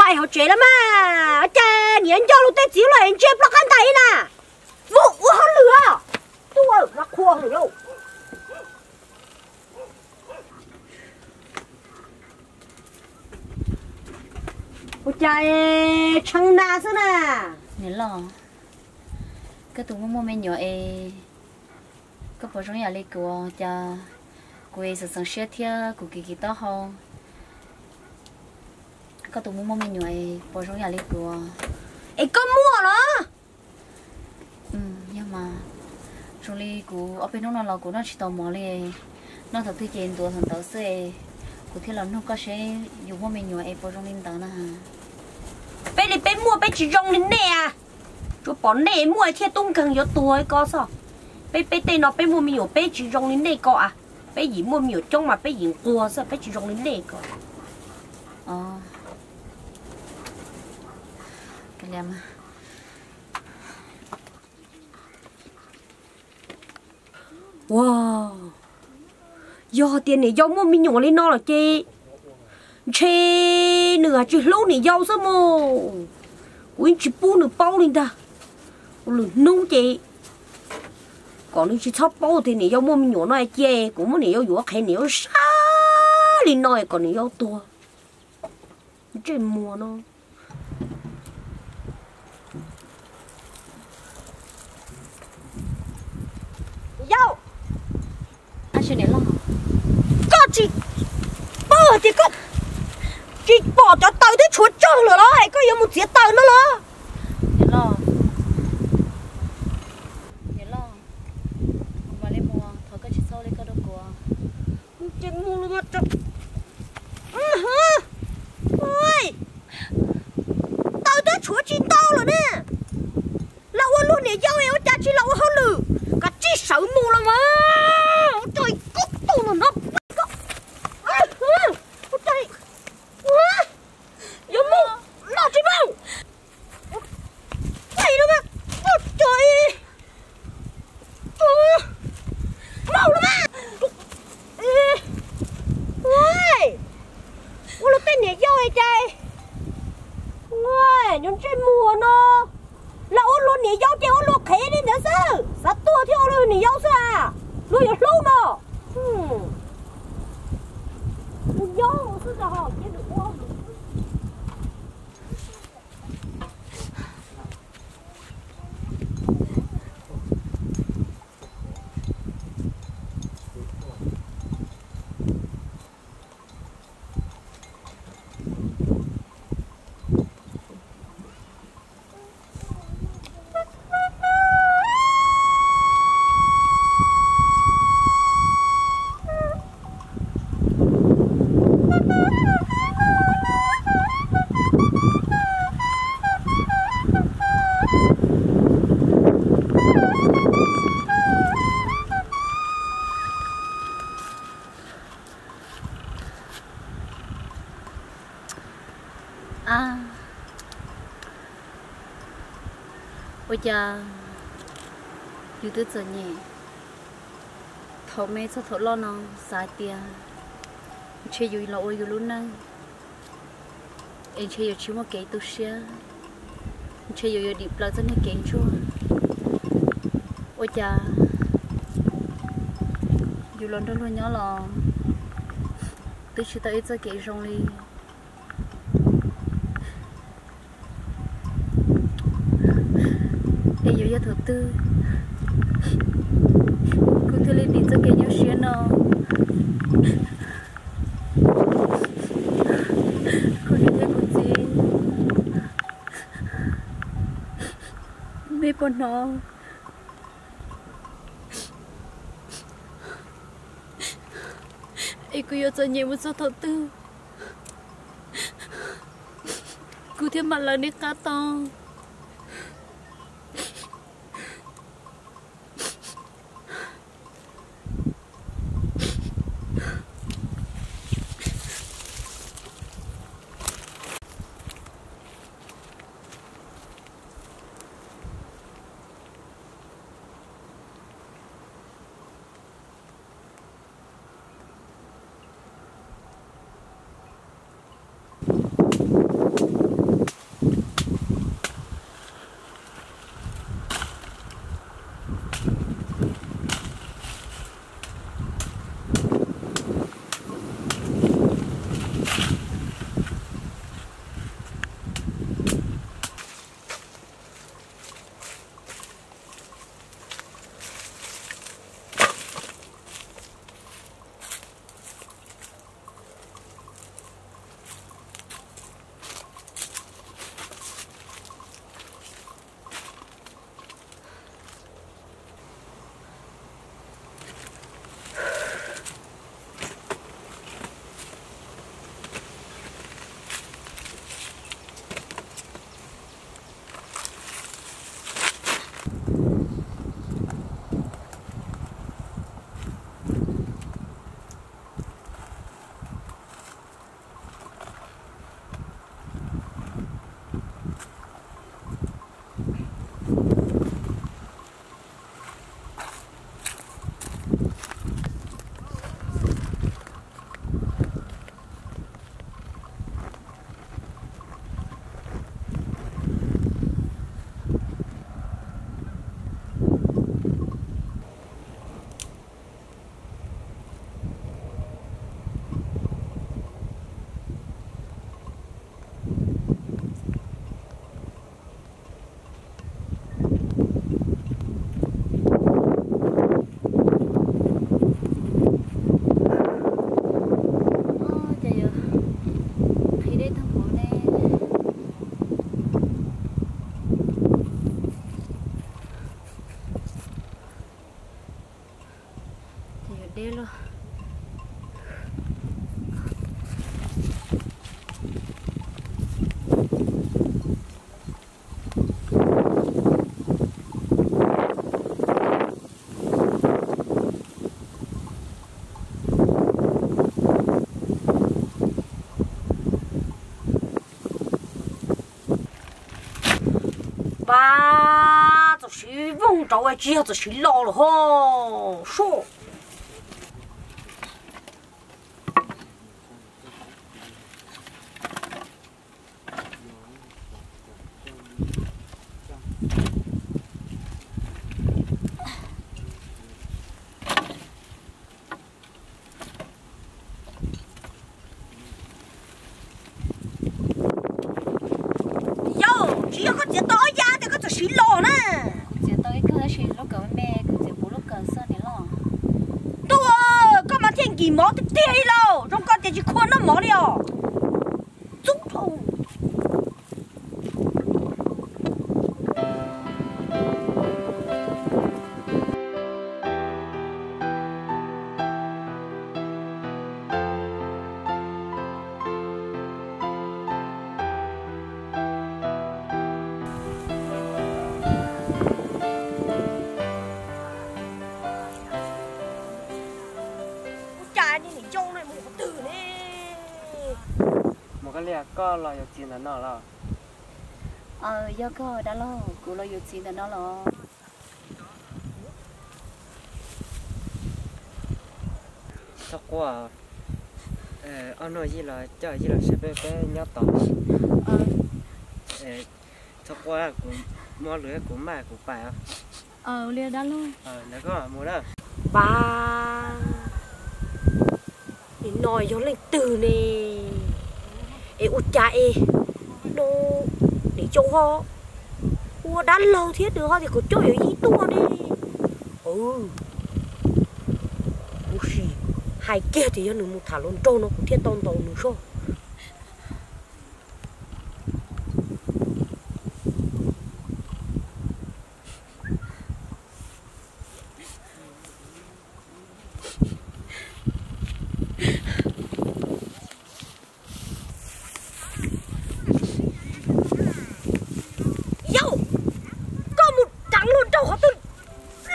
Hauv tsev los mas, cas niam nco luag tej txiv los es ntsia ploj qab ntais na. Vauv ua hauj lwm os. Tuaj, qhua lawm lauj. Ua cas tshee na xwb na? Niam loj, koj tus muaj muaj me nyuam es koj puas zoo yam li kuv, cas kuv es xeev xeev siab thiab kuv kiv kiv taub hau. Koj tus muaj muaj me nyuam es puas zoo yam li kuv? Es koj muaj los? Yog mas, zoo li kuv ob peb hnub no los kuv noj tsis tau mov li. Noj thaum twg ces ntuav thaum ntawd xwb es kuv thiaj los nug koj seb yus muaj me nyuam es puas zoo li ntawd na. Peb li peb muaj peb tsis zoo li nej a. Tsuas pom nej muaj thiaj tub nkeeg yuav tuag ko xwb. Peb peb tej no peb muaj me nyuam peb tsis zoo li nej ko a. Peb yim muaj me nyuam coob mas peb yim nquag xwb, peb tsis zoo li nej ko. Ua, yog hais tias niam yau muaj me nyuam li no lawm ces ntshe nws tsis hlub niam yau xwb mus. Kuv yeej tsis pub nws paub li ntag. Ua lwm hnub ces kom nws tsis txhob paub tias niam yau muaj me nyuam no cia kuv muab niam yau yuav qhev niam yau sab li no kom niam yau tuag. Ntsej muag no. Yau, koj tsis paub hais tias koj tsis pom cov taws twb tshuav tsawg lawm los es koj yuav mus txiav taws no los? Niam loj, kuv mam li mus, thov koj tsis txhob ua li koj rau kuv. Ntsej muag los mas, taws twb tshuav tsis ntau lawm ne. Los ua luag niam yau es ua cas tsis los ua hauj lwm, koj tsis sawv mus los mas. Ua cas koj tus no, ua cas yuav mus noj tsis mus. Ua cas, mus los mas. Ua luag tej niam yau es cas nyuag ntsej muag no. Los ua luag niam yau ces ua luag qhev li ntawd xwb, xav tuag thiaj ua luag niam yau xwb a. Luag yuav hlub no. Ua yau xwb. Ua cas yus twb txom nyem thaum me txog thaum loj no, xav tias ntshe yus los ua yus lub neej es ntshe yuav tsis muaj kev tu siab, ntshe yus yuav dim plaws txoj niag kev ntsuag. Ua cas yus los nrog luag nyob los twb tsis tau ib txoj kev zoo li. Es yuav yog thaum twg kuv thiaj li dim txoj kev nyuaj siab no, kuv niam thiab kuv txiv, nej puas hnov? Es kuv yuav txom nyem mus txog thaum twg kuv thiaj mam lawv nej qab tau? Pab, txawm siv voog rau tsis yog txawm siv los lawm ho. Sub. Yauj, tsis yog koj txiav tau ob yav tias koj txawm siv los na. Kuv txiav tau ib kawg tab sis lub kawm me me, kuv txiav puv lub kawm xwb niam loj. Ntuj, koj mas thiaj nkim mov tiag tiag li lauj, zoo koj tias tsis khuam noj mov li os. Txub dhau. Ua cas niag niam yau no mus qhov twg ne? Mus koj liag, koj los yuav txiv ntawm no los? Aws, yog koj dab laug, kuv los yuav txiv ntawm no los? Txhob quaj, ob noj yij los coj yij los saib peb, peb nyob tod. Txhob quaj, kuv muab lwm kuv maj kuv pais os. Ntawd koj mus na. Pab, nim no yog leej twg ne? Es ua cas es no niam yau ho ua dab laug thiab nws ho tias kom coj yuav yij tuaj ne? Kuv sim hais kiag tias yog nws mus tham hluas nraug no kuv thiaj tau ntaus nws soj. Yauj, koj mus tham hluas nraug qhov twg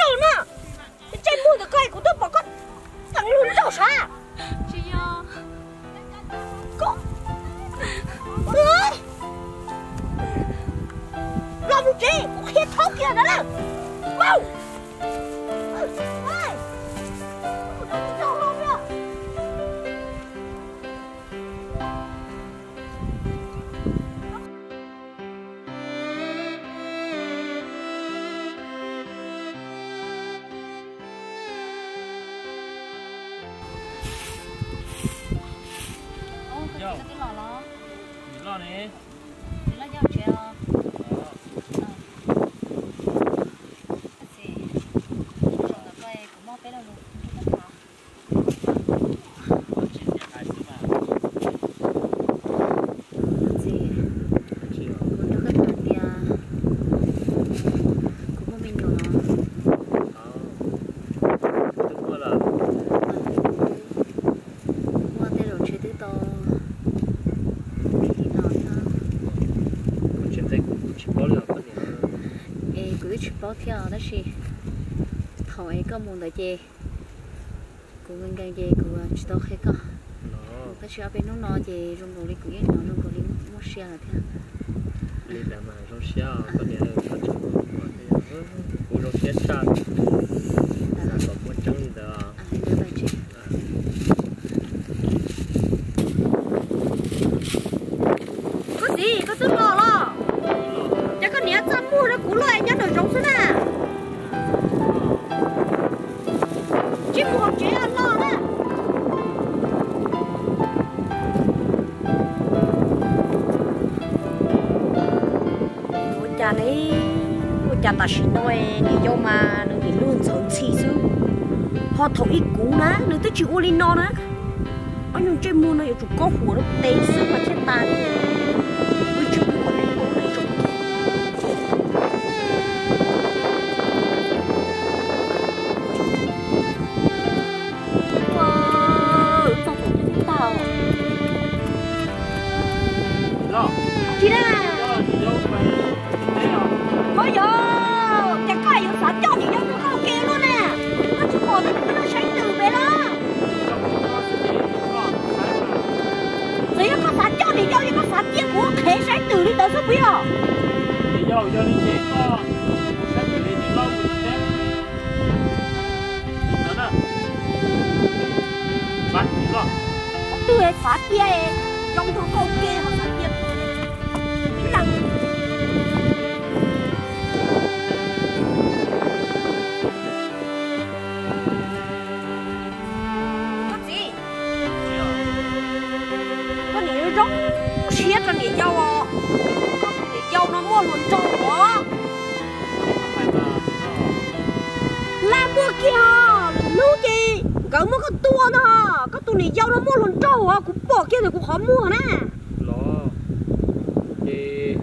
los na? Ntsej muag ntawm koj kuv twb pom koj tham hluas nraug sav. Los mus tsev, kuv qhia thaub kiag ntawd lawm. Mus. Yog, twb los los. Nim loj ne. Nim loj nyob tsev os. Tab sis, zaum ntawd kuv muab peb lo lus nrog koj tham. Tab sis, kuv nrog koj tham tias kuv muaj me nyuam los. Muaj tej zaum ntshe twb tau li no thiab. Es kuv twb tsis paub thiab os, tab sis thaum es koj mus ntawd ces kuv nkees nkees ces kuv tsis tau qhia koj. Tab sis ob peb hnub no ces zoo nkaus li kuv yeej hnov zoo nkaus li muaj sia lawm thiab. Li ntawd mas zoo siab, koj niam, koj tseem muaj, kuv zoo siab tshaj, kom muaj tseeb li ntawd. Koj txiv, koj twb los los? Ces koj niam txaj muag rau kuv luaj, nyob nraum zoov xwb na. Tsis mus hauv tsev los na. Ua cas ne, ua cas tam sim no niam yau mas nws nim luag ntxhawv ntxhi xwb, ho thaum ib kuv na nws twb tsis ua li no na. Ob nyuag ntsej muag no yuav tsum kob huam rau kuv tes xwb mas thiaj tas li. Ua tsis pub kom nws ua nws zoo. Ua, txog thaum twg tag. Tsis na. Ho yog, ces koj yuav xav coj niam yau rau koj ua ke luaj na. Koj tsis pom tias kuv peb lub saib twm pem los? Txawm yog koj xav coj niam yau, yog koj xav cia kuv ua qhev saib twm li ntawd xwb puas yog? Niam yau, yog li ces Twb xav tias zoo nrog koj ua ke ho xav tias ib leeg. Koj txiv, koj niam zoo siab rau niam yau os. Koj tus niam yau no muaj hluas nraug os. Laj muaj kiag os, lwm hnub ces nkawd muab koj tua ntag. Koj tus niam yau no muaj hluas nraug os, kuv pom kiag ntawm kuv qhov muag na. Los ces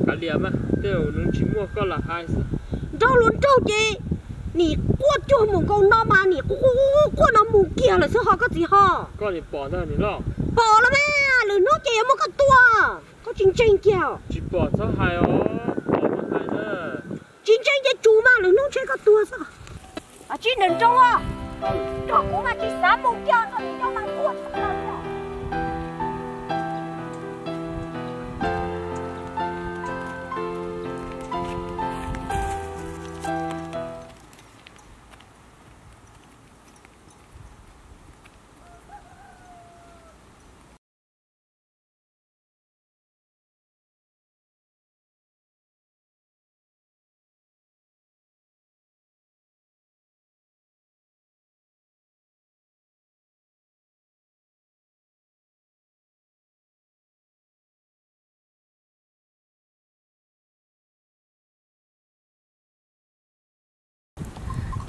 kav liam mas, tej zaum nws tsis muaj koj lam hais xwb. Nraug hluas nraug ces nim quaj cuag mus nkaus no mas nim quaj quaj quaj no mus kiag lawm xwb ho koj txiv ho. Koj nim pom ntag nim loj. Pom los mas, lwm hnub ces yuav muab koj tua. Koj tsis ntseeg kiag. Tsis pom txhob hais os, pom mas hais na. Tsis ntseeg ces tsum mas, lwm hnub ntshe koj tuag xwb. Tsib nrawm nroog, nrog kuv mas tsis xav mus kiag, nrog niam yau mas quaj tshaj plaws li.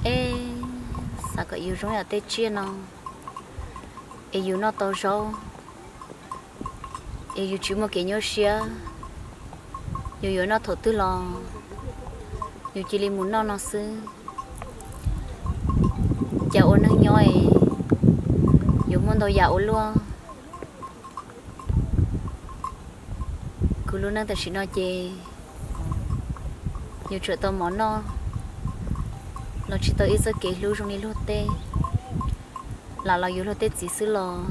Es xav kom yus zoo yam tej tsiaj no, es yus noj tau zaub, es yus tsis muaj kev nyuaj siab, yus yuav noj thaum twg los yus cia li mus noj no xwb. Cas ua neej nyob es yuav muaj ntau yam ua luaj. Kuv lub neej tam sim no ces yus tsuas tau mov noj los tsis tau ib txoj kev hlub zoo li luag tej. Lam los yus luag tej txiv xwb los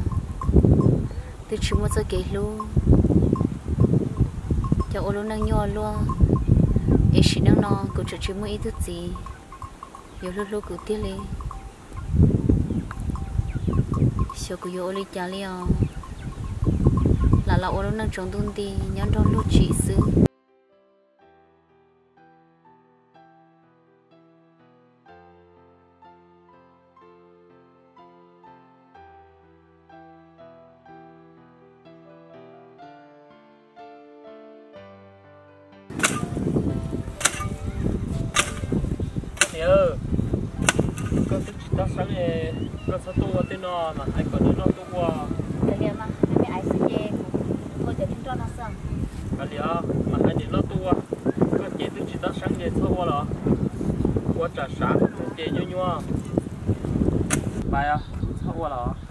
twb tsis muaj txoj kev hlub. Cov ua lub neej nyuaj luaj, es sim neej no kuv tseem tsis muaj ib tug txiv yuav hlub hlub kuv tiag li. Xyov kuv yuav ua li cas li os. Lam los ua lub neej tsaus ntuj nti nyob nrog luag tsim xwb. Niam, koj twb tsis tab seeb, koj txhob tuaj ua tej no, mam hais kom niam noj tuaj ua. Kav liam mas, me me aiv xwb ces kuv ua cov nroj no xwb. Kav liam, mam hais niam noj tuaj ua. Koj ces twb tsis tab seeb ces txhob ua los. Ua tsam sav ces nyuaj nyuaj. Pais, txhob ua los.